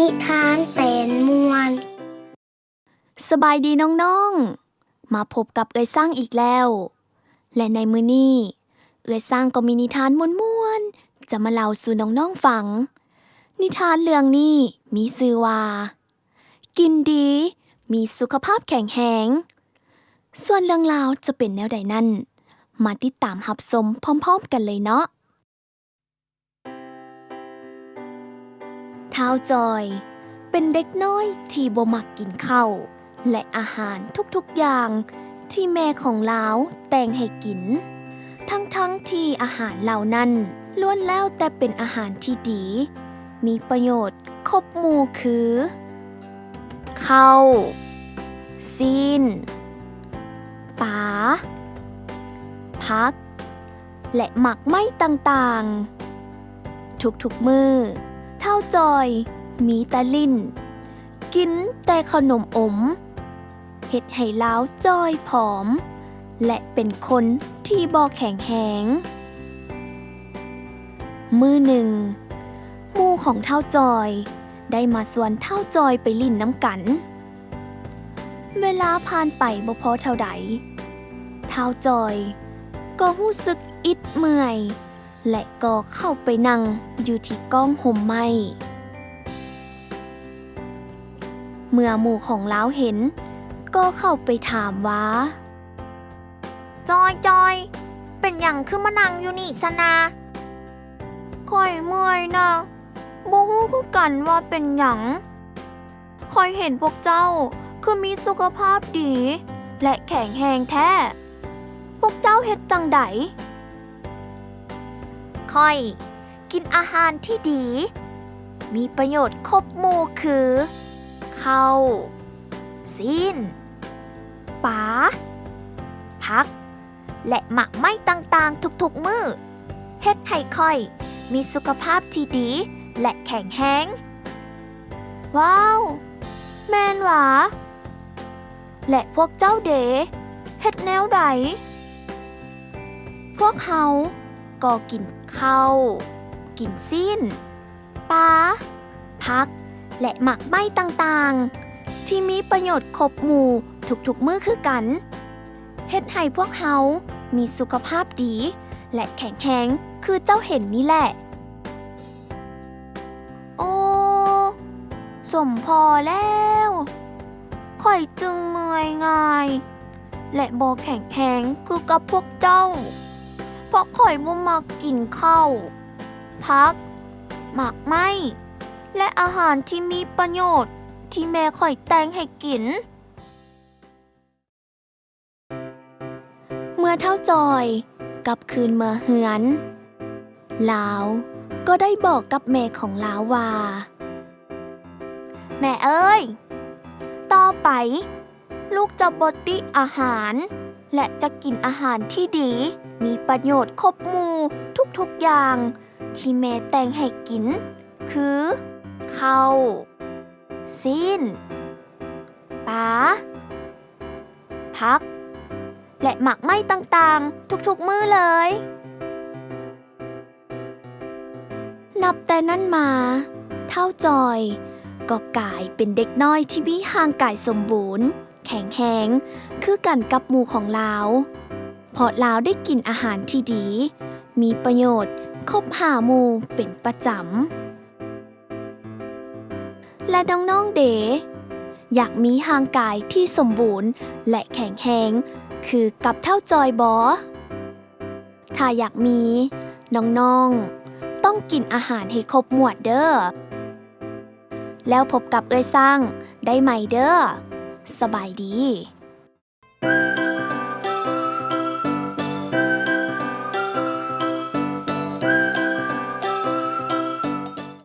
ນິທານແສນມ່ວນ. ສະບາຍດີນ້ອງໆ ມາພົບກັບເອື້ອຍຊ້າງອີກແລ້ວ ແລະ ໃນມື້ນີ້ ເອື້ອຍຊ້າງກໍມີນິທານມ່ວນໆ ຈະມາເລົ່າສູ່ນ້ອງໆຟັງ. ນິທານເລື່ອງນີ້ມີຊື່ວ່າ ກິນດີ ມີສຸຂະພາບແຂງແຮງ. ສ່ວນເລື່ອງລາວຈະເປັນແນວໃດນັ້ນ ມາຕິດຕາມຮັບຊົມພ້ອມໆກັນເລີຍເນາະ. ທ້າວຈອຍ ເປັນເດັກນ້ອຍທີ່ບໍ່ມັກກິນເຂົ້າ ແລະ ອາຫານທຸກໆຢ່າງທີ່ແມ່ຂອງລາວແຕ່ງໃຫ້ກິນ, ທັງໆທີ່ອາຫານເຫຼົ່ານັ້ນລ້ວນແລ້ວແຕ່ເປັນອາຫານທີ່ດີ, ມີປະໂຫຍດຄົບໝູ່ຄື ເຂົ້າ, ຊີ້ນ, ປາ, ຜັກ ແລະ ໝາກໄມ້ຕ່າງໆ. ທຸກໆມື້ ທ້າວຈອຍມີແຕ່ຫຼິ້ນ, ກິນແຕ່ເຂົ້າໜົມອົມ, ເຮັດໃຫ້ລາວຈ່ອຍຜອມ ແລະ ເປັນຄົນທີ່ບໍ່ແຂງແຮງ. ມື້ໜຶ່ງ, ໝູ່ຂອງທ້າວຈອຍໄດ້ມາຊວນທ້າວຈອຍໄປຫຼິ້ນນຳກັນ. ເວລາຜ່ານໄປບໍ່ພໍເທົ່າໃດ, ທ້າວຈອຍກໍຮູ້ສຶກອິດເມື່ອຍ ແລະ ກໍເຂົ້າໄປນັ່ງຢູ່ທີ່ກ້ອງຮົ່ມໄມ້. ເມື່ອໝູ່ຂອງລາວເຫັນ, ກໍເຂົ້າໄປຖາມວ່າ ຈອຍ, ຈອຍ, ເປັນຫຍັງຄືມານັ່ງຢູ່ນີ້ຊັ້ນນະ? ຂ້ອຍເມື່ອຍນະ, ບໍ່ຮູ້ຄືກັນວ່າເປັນຫຍັງ. ຂ້ອຍເຫັນພວກເຈົ້າຄືມີສຸຂະພາບດີ ແລະ ແຂງແຮງແທ້. ພວກເຈົ້າເຮັດຈັ່ງໃດ? ຂ້ອຍ ກິນອາຫານທີ່ດີ ມີປະໂຫຍດຄົບໝູ່ຄື ເຂົ້າ, ຊີ້ນ, ປາ, ຜັກ ແລະ ໝາກໄມ້ຕ່າງໆທຸກໆມື້ ເຮັດໃຫ້ຂ້ອຍມີສຸຂະພາບທີ່ດີ ແລະ ແຂງແຮງ. ວ້າວ! ແມ່ນຫວາ? ແລະ ພວກເຈົ້າເດ ເຮັດແນວໃດ? ພວກເຮົາກໍກິນເຂົ້າ, ກິນຊີ້ນ, ປາ, ຜັກ ແລະ ໝາກໄມ້ຕ່າງໆ ທີ່ມີປະໂຫຍດຄົບໝູ່ທຸກໆມື້ຄືກັນ, ເຮັດໃຫ້ພວກເຮົາມີສຸຂະພາບດີ ແລະ ແຂງແຮງຄືເຈົ້າເຫັນນີ້ແຫຼະ. ໂອ້ ສົມພໍແລ້ວ, ຂ້ອຍຈຶ່ງເມື່ອຍງ່າຍ ແລະ ບໍ່ແຂງແຮງຄືກັບພວກເຈົ້າ, ເພາະຂ້ອຍບໍ່ມັກກິນເຂົ້າ, ຜັກ, ໝາກໄມ້ ແລະ ອາຫານທີ່ມີປະໂຫຍດທີ່ແມ່ຂ້ອຍແຕ່ງໃຫ້ກິນ. ເມື່ອທ້າວຈອຍກັບຄືນເມືອເຮືອນ, ລາວກໍໄດ້ບອກກັບແມ່ຂອງລາວວ່າ, ແມ່ເອີຍ, ຕໍ່ໄປລູກຈະບໍ່ຕິອາຫານ ແລະ ຈະກິນອາຫານທີ່ດີ, ມີປະໂຫຍດຄົບໝູ່ທຸກໆຢ່າງທີ່ແມ່ແຕ່ງໃຫ້ກິນ ຄື ເຂົ້າ, ຊີ້ນ, ປາ, ຜັກ ແລະ ໝາກໄມ້ຕ່າງໆທຸກໆມື້ເລີຍ. ນັບແຕ່ນັ້ນມາ, ທ້າວຈອຍກໍກາຍເປັນເດັກນ້ອຍທີ່ມີຮ່າງກາຍສົມບູນ, ແຂງແຮງ ຄືກັນກັບໝູ່ຂອງລາວ, ເພາະລາວໄດ້ກິນອາຫານທີ່ດີ, ມີປະໂຫຍດຄົບຫ້າໝູ່ເປັນປະຈຳ. ແລະ ນ້ອງໆເດ ຢາກມີຮ່າງກາຍທີ່ສົມບູນ ແລະ ແຂງແຮງຄືກັບທ້າວຈອຍບໍ? ຖ້າຢາກມີ, ນ້ອງໆຕ້ອງກິນອາຫານໃຫ້ຄົບໝວດເດີ້. ແລ້ວພົບກັບເອື້ອຍຊ້າງໄດ້ໃໝ່ເດີ້. ສະບາຍດີ.